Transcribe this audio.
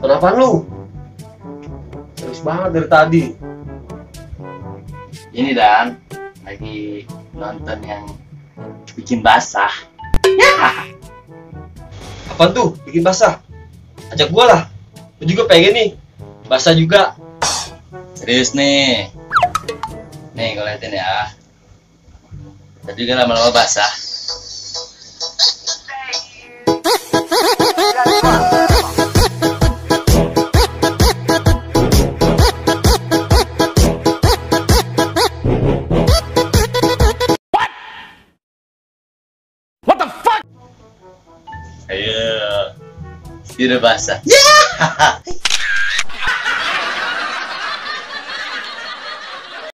Kenapa lu? Serius banget dari tadi. Ini Dan, lagi nonton yang bikin basah. Apaan tuh? Bikin basah? Ajak gua lah. Gua juga pengen nih. Basah juga. Serius nih. Nih, kau liatin ya. Tadi kan lama-lama basah. What the fuck? Ayo. Sudah basah. Ya.